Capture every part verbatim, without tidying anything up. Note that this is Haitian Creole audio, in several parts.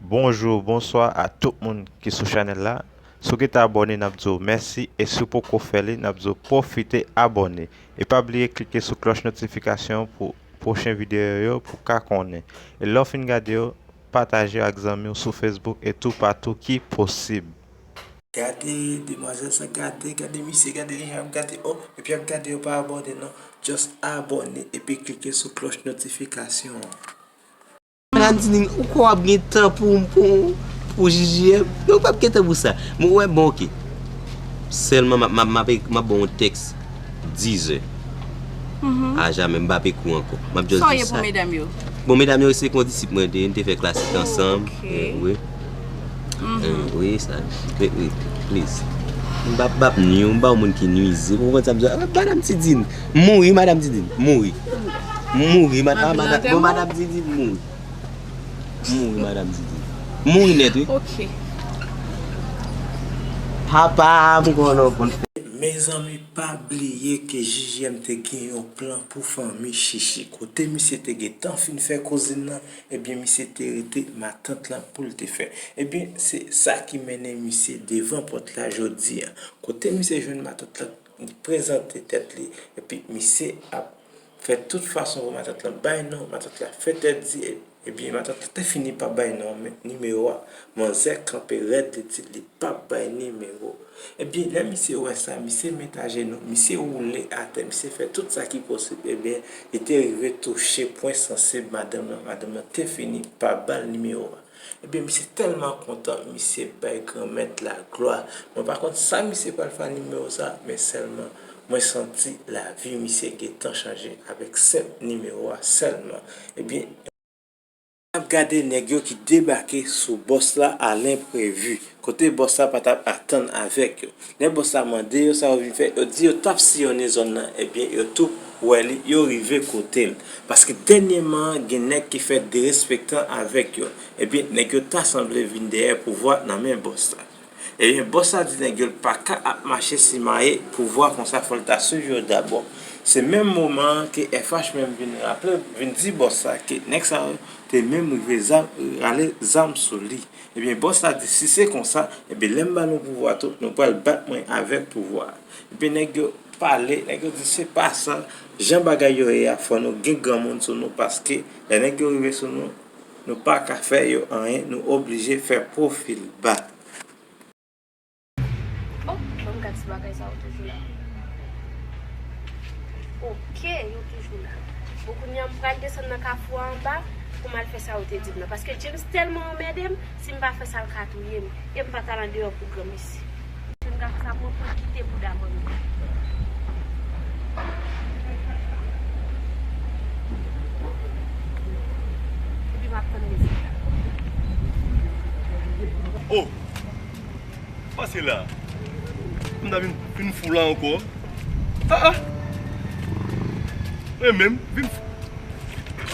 Bonjou, bonswa a tout moun ki sou chanèl la. Si w gentan abòne, n ap di w mèsi, e si w poko fè li, n ap di w pwofite abòne. E pa bliye klike sou klòch notifikasyon pou pwochen videyo yo pou w ka konnen. E lè w fin gade yo, pataje yo ak zanmi w sou Facebook e toupatou ki posib. Gade demwazèl sa, gade, gade misye, gade li jan ap gade, oh, epi ap gade yo pa abòne non. Just abòne epi klike sou klòch notifikasyon an. Madanm Didine, ou kwè w ap gen tan pou, pou, pou J J M? Non, ou p ap gen tan pou sa. Mwen, wè, bon, oke. Sèlman, m ap, m ap, m ap, m ap ba w yon tèks diz è. Mhm. A jamè, m p ap ekri w ankò. M ap just di sa. Sa w ye pou medam yo? Bon, medam yo, se kondisip mwen te ye, n te fè klasik ansanm. Ok. Eh, wi. Mhm. Eh, wi, sa. Wi, wi, please. M p ap, m p ap nwi w, m pa yon moun ki nwizib. Ou konprann sa m di w? Ah, Madanm Didine. Mouri, Madanm Didine. Mouri. Mouri, mad-, ah, Madanm, bon, Madanm Didine mouri. Mouri, Madanm Didine. Mouri nèt, wi. Ok. Papa, m konnen w konn fè. Mezanmi, pa bliye ke J J M te gen yon plan pou fanmi Chichi. Kote misye te gentan fin fè kouzin nan, ebyen, misye te rete matant lan pou l te fè. Ebyen, se sa ki mennen misye devan pòt la jodi a. Kote misye jwenn matant lan, li prezante tèt li, epi misye ap fè tout fason pou matant lan bay non, matant la fè tèt di, e, ebyen, matant la te fini pa bay non, men nimewo a, manzè kanpe rèd, li di li p ap bay nimewo. Ebyen, lè misye wè sa, misye met ajenou, misye woule atè, misye fè tout sa ki posib, ebyen, li te rive touche pwen sansib madanm lan, madanm lan te fini pa ba l nimewo a. Ebyen, misye tèlman kontan, misye bay Granmèt la glwa. Mwen pa konn sa misye pral fè ak nimewo sa, men sèlman mwen santi lavi misye gentan chanje avèk senp nimewo a sèlman. Ebyen, n ap gade nèg yo ki debake sou bòs la a lenprevi, kote bòs la pa t ap atann avèk yo. Lè bòs la mande yo sa yo vin fè, yo di yo t ap siyonnen zòn nan, ebyen, yo tou wè li, yo rive kote l. Paske dènyèman an, gen nèg ki fè derespektan avèk yo. Ebyen, nèg yo ta sanble vin dèyè pouvwa nan men bòs la. Ebyen, bòs la di nèg yo l pa ka ap mache simaye pouvwa konsa, fò l ta swiv yo dabò. Se menm moman an ke F H menm vin raple, vin di bòs la ke nèg sa yo te menm rive zam, rale zam sou li. Ebyen, bòs la di, "Si se konsa, ebyen, lè m ba nou pouvwa tou, nou pral bat mwen avèk pouvwa a." Ebyen, nèg yo pale, nèg yo di, "Se pa sa, jan bagay yo ye a, fò nou gen granmoun sou nou, paske lè nèg yo rive sou nou, nou pa ka fè yo anyen, nou oblije fè pwofil ba." Oh, ban m gad si bagay sa yo toujou la. Ok, yo toujou la. Bon, kounye a m pral desann nan kafou a anba pou m al fè sa yo te di m nan. Paske James tèlman anmède m, si m pa fè sa, l ka touye m. E m pa t al andeyò pou granmesi. Si m ka fè sa, mwen pou l kite bouda m ann. Epi m ap tann rezilta. Oh! Pase la. M ta vin, vin fou la ankò. Ah, ah. Mwen menm, vin fou.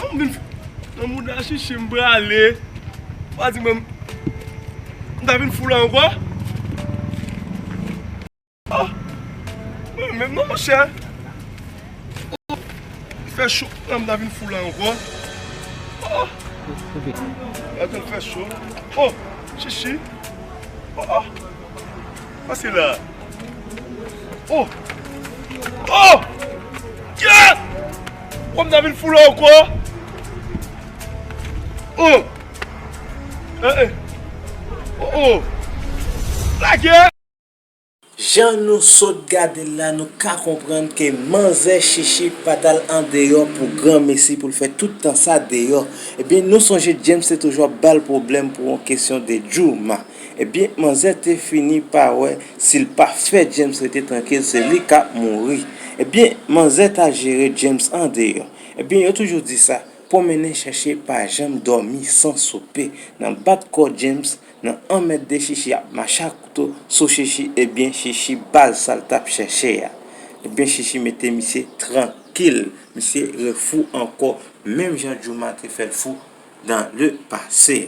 An m vin fou. Nan mouda chichi m prale. Pa di mwen, m ta vin fou la ankò. Ah. Mwen menm non, monchè. Fè cho, nan m ta vin fou la ankò. Oh! Gade l fè cho. Oh! Chichi. Oh, oh! Pase la. Oh! Oh! Yeah! Oh, m ta vin fou la ankò. Oh! Eh, eh. Oh, oh! Lage! Jan nou sot gade l la, nou ka konprann ke manzè Chichi pa t al andeyò pou granmesi pou l fè tout tan sa deyò. Ebyen, nou sonje James te toujou ap ba l pwoblèm pou yon kesyon de Jooma. Ebyen, manzè te fini pa wè si l pa fè James rete trankil, se li k ap mouri. Ebyen, manzè t al jere James andeyò. Ebyen, yo toujou di sa, pwomennen chèche pa janm dòmi san soupe. Nan bat kò James, nan anmède Chichi ap mache ak kouto sou Chichi, ebyen, Chichi ba l sa l t ap chèche a. Ebyen, Chichi mete misye trankil. Misye refou ankò, menm jan Jooma te fè l fou dans le passé.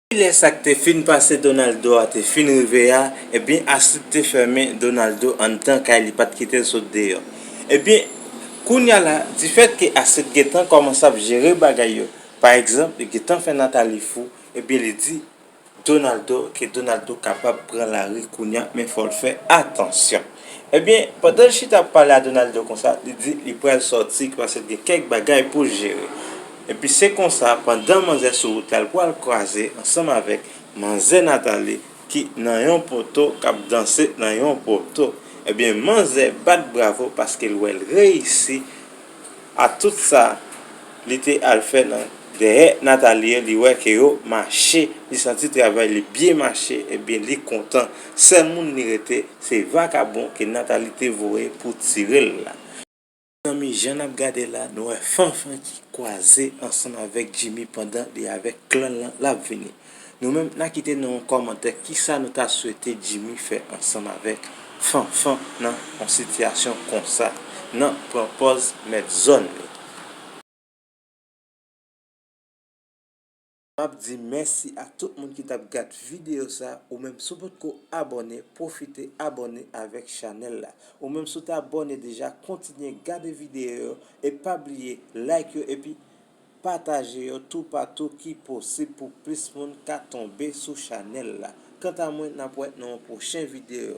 Lè sa k te fin pase Donaldo a te fin rive a, ebyen, Astrid te fèmen Donaldo anndan kay li, pa t kite l sot deyò. Ebyen, kounye a la, difèt ke Astrid gentan kòmanse ap jere bagay yo, pa egzanp, li gentan fè Nathalie fou, Ebyen, li di Donaldo ke Donaldo kapab pran lari kounye a, men fò l fè atansyon. Ebyen, pandan l chita ap pale a Donaldo konsa, li di li pral sòti paske l gen kèk bagay pou l jere. Epi se konsa, pandan manzè sou wout la, l pral kwaze ansanm avèk manzè Nathalie ki nan yon poto, k ap danse nan yon poto. Ebyen, manzè bat bravo paske l wè l reyisi a tout sa li te al fè nan dèyè Nathalie, li wè ke yo mache, li santi travay li byen mache, ebyen li kontan. Sèl moun li rete, se vakabon ke Nathalie te voye pou tire l la. Mezanmi, jan n ap gade la, nou wè Fanfan ki kwaze ansanm avèk Jimmy pandan li avèk klan lan l ap vini. Nou menm, n a kite nan yon kòmantè kisa nou ta swete Jimmy fè ansanm avèk Fanfan nan yon sitiyasyon konsa, nan pran pòz mèt zòn li. M ap di mèsi a tout moun ki t ap gad videyo sa. Ou menm, si w potko abòne, pwofite abòne avèk chanèl la. Ou menm, si w te abòne deja, kontinye gade videyo yo e pa bliye like yo epi pataje yo toupatou ki posib pou plis moun ka tonbe sou chanèl la. Kanta mwen, n ap wè nan yon pwochen videyo.